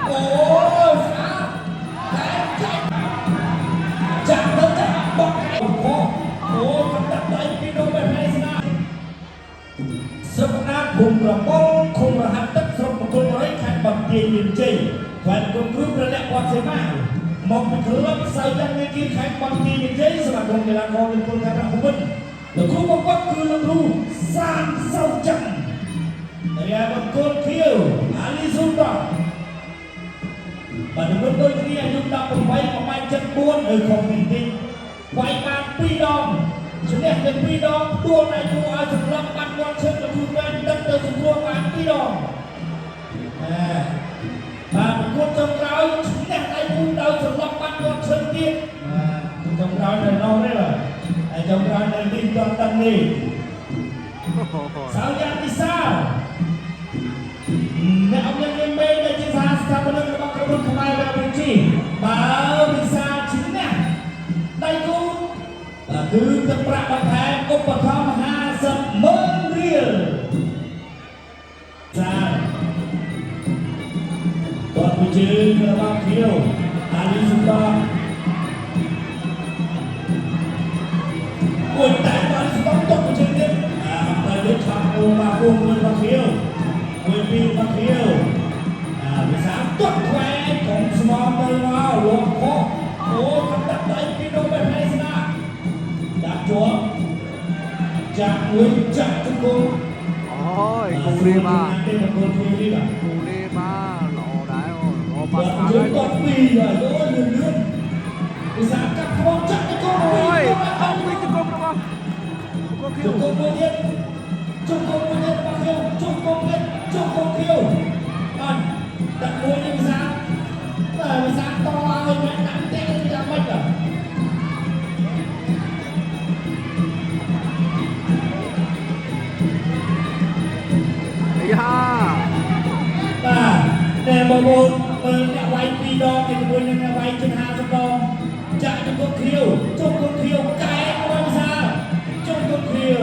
អូស្អាតតែចាច់ចាក់ទៅចាក់បោកកែខអូកំដាក់ដៃពីនោះបែបនេះស្នាស្រុកណាភូមិប្រពងឃុំរហ័សទឹកស្រុកមង្គលបុរីខេត្តបន្ទាយមានជ័យថ្វាយគុំគ្រូព្រះលក្ខវត្តសេមាមកពីក្លឹបសៅយ៉ាងនេះគីខេត្តបន្ទាយមានជ័យសមាគមកីឡាករមានពលខេត្តរភូមិន្ទលោកគ្រូបង្វឹកគឺលោកគ្រូសានសៅចាំរាបង្គោលខៀវអាលីស៊ុនបាបាទមុនដូចគ្នាអាយុ18 1.74នៅខុសទីតិចវាយបាន2ដងឈ្នះទៅ2ដងដួលដៃគូឲ្យសម្លាប់បាត់មាត់ឈឹងលោកគ្រូបានដឹកទៅសង្គ្រោះបាន2ដងអែបាទប្រកួតចុងក្រោយឈ្នះដៃគូដោយសម្លាប់បាត់មាត់ឈឹងទៀតបាទចុងក្រោយនៅនោះទេបាទហើយចុងក្រោយនៅនេះមិនទាន់ដឹងនេះសៅយ៉ាងពិសាលអ្នកអង្គមានមេដែលជាសហស្ថាបនិករបស់ក្រុមហ៊ុនខ្មែរបែបប្រជាបើវិសាលឈ្នះដៃគូបាទគឺទឹកប្រាក់បន្ថែមឧបត្ថម្ភ50ម៉ឺនរៀលសាលតបពីជើងរបស់ខៀវអាលីសុនដងមួយតែបានស្បຕົកជើងទៀតអាទៅលើឆាប់អូបាគូមួយរបស់ខៀវមួយពីររបស់ខៀវអាវិសាលទាត់ខ្វែងកុំស្មងទៅមកលោកខុសអូកំដាក់ដៃពីនោះបែបនេះស្នាដាក់ជាប់ចាក់មួយចាក់ជង្គង់ អូយគូនេះបាទ ទេបង្គោលខៀវនេះបាទ គូនេះបាទល្អដែរអូល្អបា បា ត់ខាង ត់ជើ ហើយ ងទាត់ពីរហើយអូយលឿនលឿនវិសាលកាត់ខ្វងចាក់ទៅកូន អូ ពី យ រ អត់វិញជង្គង់របស់គូខៀ ជ វ ង្គង់មួយទៀតជង្គង់មួយទៀតរបស់ខៀវជង្គង់ទៀតជង្គង់ខៀវអត់ដាក់មួយនេះវិសាលបាទវិសាលតឲ្យមិនដាក់ទេយ៉ាងម៉េចបាទ អាយ៉ា បាទតែបងប្អូនមើលអ្នកវាយពីរដងជាមួយនឹងអ្នកវាយជិត50ដងចាក់ជង្គង់ខៀវជង្គង់ខៀវកែរបស់វិសាលជង្គង់ខៀវ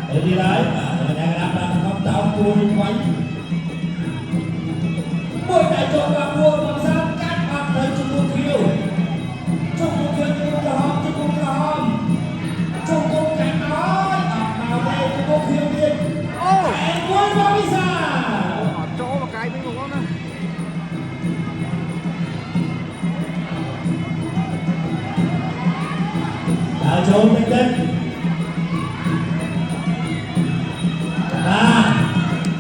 ហើយនេះឡើយបាទអ្នកណាបានខំតោងគួរនេះវាយមួយតែជាប់បាក់ពួររបស់វិសាលកាត់អត់ទៅជង្គង់ខៀវជង្គង់ខៀវជង្គង់ក្រហមជង្គង់ក្រហមជង្គង់កាត់ហើយអត់មកទេជង្គង់ខៀវទៀត អូ កែមួយរបស់វិសាល អត់ចូលមកកាយវិញបងប្អូនណា ដើរចូលតិចតិចបាទ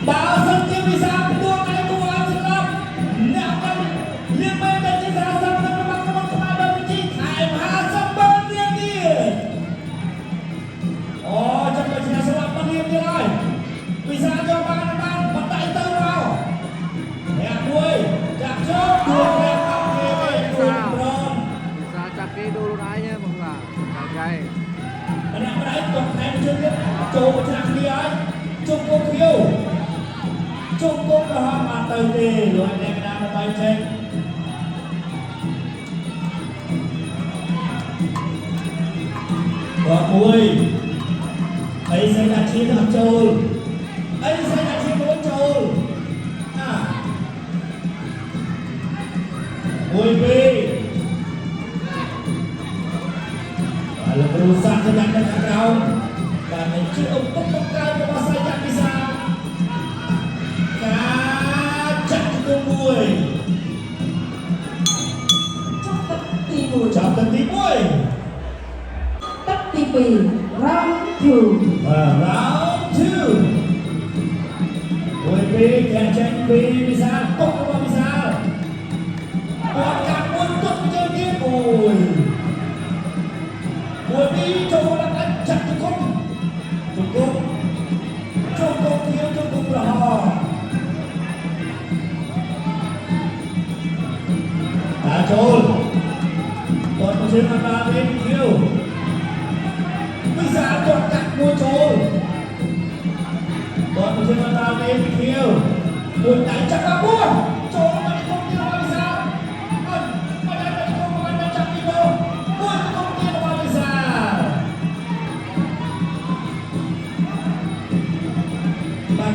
បើសិនជាវិសាលផ្ទួដៃគូឲ្យស្លាប់អ្នកកាន់លៀងមេដែលជាសហស្ថាបនិករបស់ក្រុមខ្មែរដល់វិជីថែម50ម៉ឺនរៀលទៀតអូចាំបើឈ្នះស្លាប់មករៀលទៀតហើយវិសាលចូលបានបានបណ្ដៃទៅមកអ្នកមួយចាប់ចូលដួលព្រះអត់គេទេដួលព្រម វិសាចាប់គេដូរខ្លួនឯងហ៎បងបាទកាយកាយ ម្នាក់ម្នាក់គាត់ថែមជើងទៀតចូលមកច្រាស់គ្នាហើយជុំគងខៀវជុំគងក្រហមអត់ទៅទេលោកអ្នកកណ្ដាលមកបាយចេញគាត់មួយអីស្អីដាក់ឈាមអត់ចូលអីស្អីដាក់ឈាមមួយចូលអាមួយពីរ បាទលោកគ្រូសាស្ត្រយ៉ាងនៅខាងក្រោមបាទនេះជាឪពុកបង្កើតរបស់សាយពិសាលការចាក់ជង្គង់មួយ ចាប់ទឹកទី1 ចាប់ទឹកទី ទឹកទី2 round 2 1បាទ round 2មួយពីរធាក់ចេញពីពិសាលពុករបស់ពិសាលគាត់កាត់មួយទុកជើងទៀតអូយមួយពីរចូលដល់អត់ចាក់ជង្គង់ជង្គង់ជង្គង់ខៀវជង្គង់ក្រហម ដើរចូលគាត់មកជើងអត់បានទេខៀវវិសាលគាត់កាត់មួយចូលគាត់មកជើងអត់បានទេខៀវមួយដៃចាប់បាពួរចូលមកគុំទៀតរបស់វិសាលអត់មកដៃទៅគុំមកបានចាប់ពីលោមួយគុំទៀតរបស់វិសាលបាទ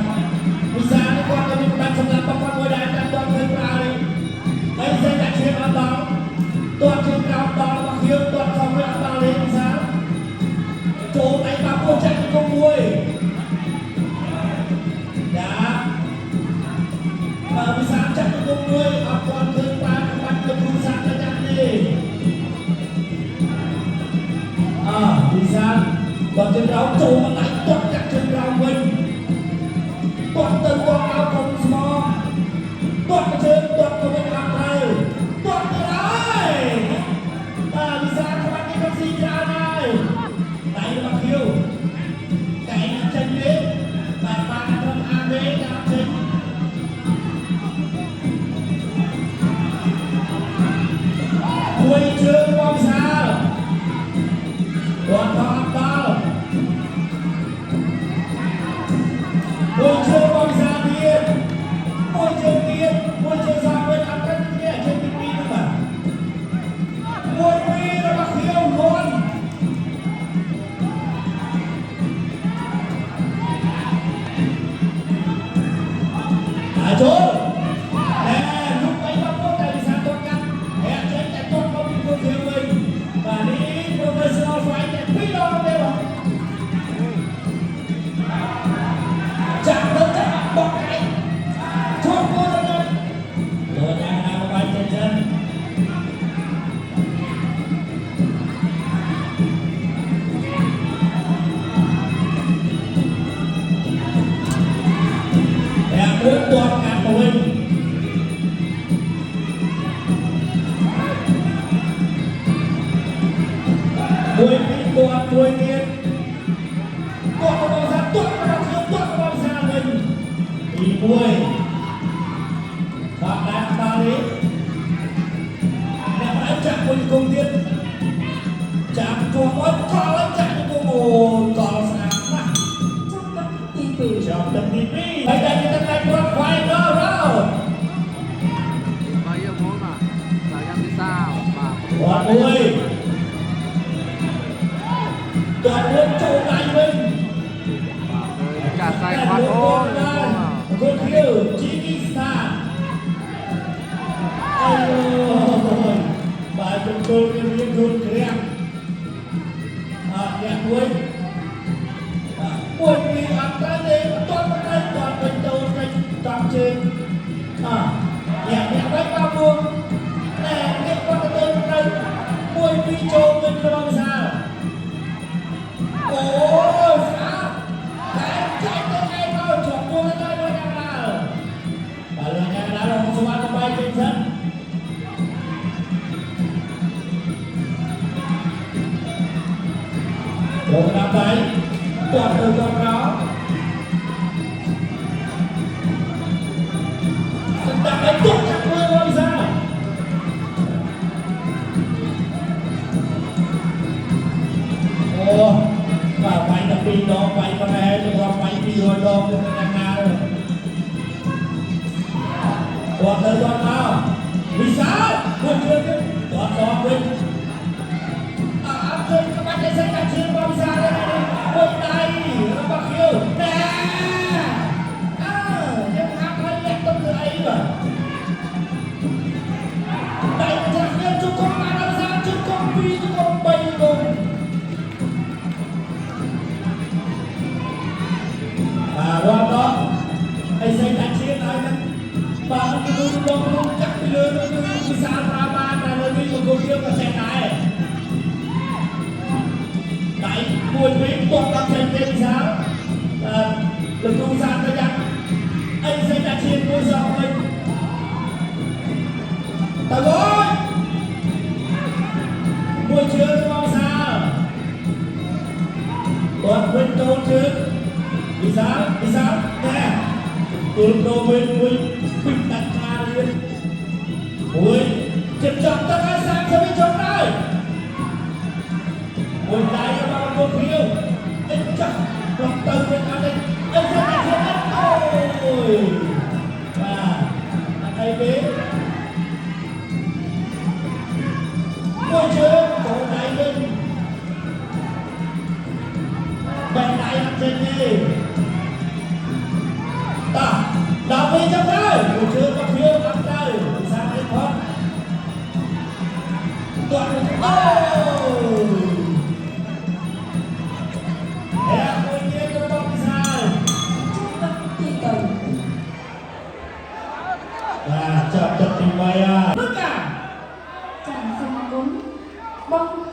ជើងក្រោមចូលមកដៃទាត់ចាក់ជើងក្រោមវិញទាត់ទៅទាត់មកកុំស្មងទាត់ទៅជើងទាត់ទៅវិញអត់ត្រូវទាត់ទៅហើយបាទវិសាលក្បាច់នេះគាត់ស៊ីច្រើនហើយដៃរបស់ខៀវតែចេញទេបាទបានត្រឹមអាវេតែអត់ចេញ មួយជើងរបស់វិសាលគាត់ថតដល់មួយជើងរបស់វិសាលទៀតមួយជើងទៀតមួយជើងសាវិញអត់ត្រូវគ្នាជើងទី2នោះបាទមួយពីររបស់ខៀវលន់អាចចូល ណែលោកបីបាត់ពុតតែវិសាលទាត់កាត់ហើយចេញតែទាត់មកពីគូខៀវវិញបាទនេះ professional fight តែពីរដងទេបាទចាក់ទៅចាក់បកឯងជួបគូទៅទៅលោកយ៉ាងណាមកបាយចិនចិនតែមួយទាត់កាត់ទៅវិញមួយពីរទាត់មួយទៀតទាត់របស់វិសាលទាត់របស់ខ្ញុំទាត់របស់វិសាលវិញទី1បាទដាក់ដល់នេះអ្នកផ្ដៅចាក់មួយគង់ទៀតចាប់ជាប់អត់កលឲ្យចាក់ទៅគង់អូកលស្អាតណាស់ ចាប់ទឹកទី2 ចាប់ទឹកទី2ហើយតែទឹកដៃគាត់ final round ទី3ហ្មងបាទសាយ៉ាំវិសាលបាទ គាត់មួយទាត់មួយចូលដៃវិញ បាទទៅចាក់ខ្សែខ្វាត់អូយ គូខៀវជីនីស្តាអូយបាទជង្គលវាមានខ្លួនក្រាំងអត់អ្នកមួយបាទមួយពីរអត់ត្រូវទេបន្ទាត់មិនត្រូវទាត់វិញចូលចេញតាមជើងអអ្នកអ្នកវិញបាទពួងណែអ្នកគាត់ទៅមិនត្រូវមួយពីរចូលវិញរបស់វិសាលអូស្អាតតែចែកទៅឯងមកជាប់ពួងទៅដល់យ៉ាងណាបាទលោកយ៉ាងណាលោកសុវត្ថិបាយចេញសិន ចូលតាមដៃទាត់ទៅទាត់មកស្ដាប់ឲ្យទាត់ចាប់មើលវិសាលអូបាទវាយតែពីរដងវាយប៉ុណ្ណេះទៅរាប់វាយ200ដងទៅយ៉ាងណាទៅទាត់ទៅទាត់មកវិសាលមួយជើងទៀតទាត់សងវិញ អត់ឃើញក្បាច់ឯសិនកាឈាមបងសាទេមួយដៃរបស់ខៀវណែអើយើងហាក់ឲ្យលាក់ទុកទៅអីបាទដៃច្រាស់គ្នាជុំគុំបានអត់សាជុំគុំ2ជុំគុំ3គុំបាទរាប់ដល់អីសិនកាឈាមឲ្យមិនបាទគឺលោកលោកចាក់ពីលើទៅវិសាលប្រើបានតែលើនេះលោកខៀវក៏ចេះដែរ ដៃមួយវិញទាត់ដល់ចេញទេវិសាលអឺលោកគ្រូសាស្ត្រទៅយ៉ាងអីសេចក្ដីឈាមមួយសងវិញតើអូយមួយជើងរបស់វិសាលទាត់វិញចូលជើងវិសាលវិសាលណែទូលប្រូវិញមួយពីដាច់ការរៀនមួយចិត្តចប់ទឹកហើយ30វិចុងហើយ មួយដៃរបស់លោកខៀវអិចចាស់ប្រំទៅវិញអត់ទេអិចសិនតែជាអត់អូយបាទអត់អីទេមួយជើងចូលដៃវិញបែរដៃអត់ចេញទេតោះដល់ពេលចាំទៅមួយជើងរបស់ខៀវអត់ទៅពិសាទេផុតទាត់អូយ ែមួយទៀតរបស់ពិសាល ចាប់ទឹកទី3 បាទចាប់ទឹកទី3ហើយលឹកកា ចាសូមអរគុណបង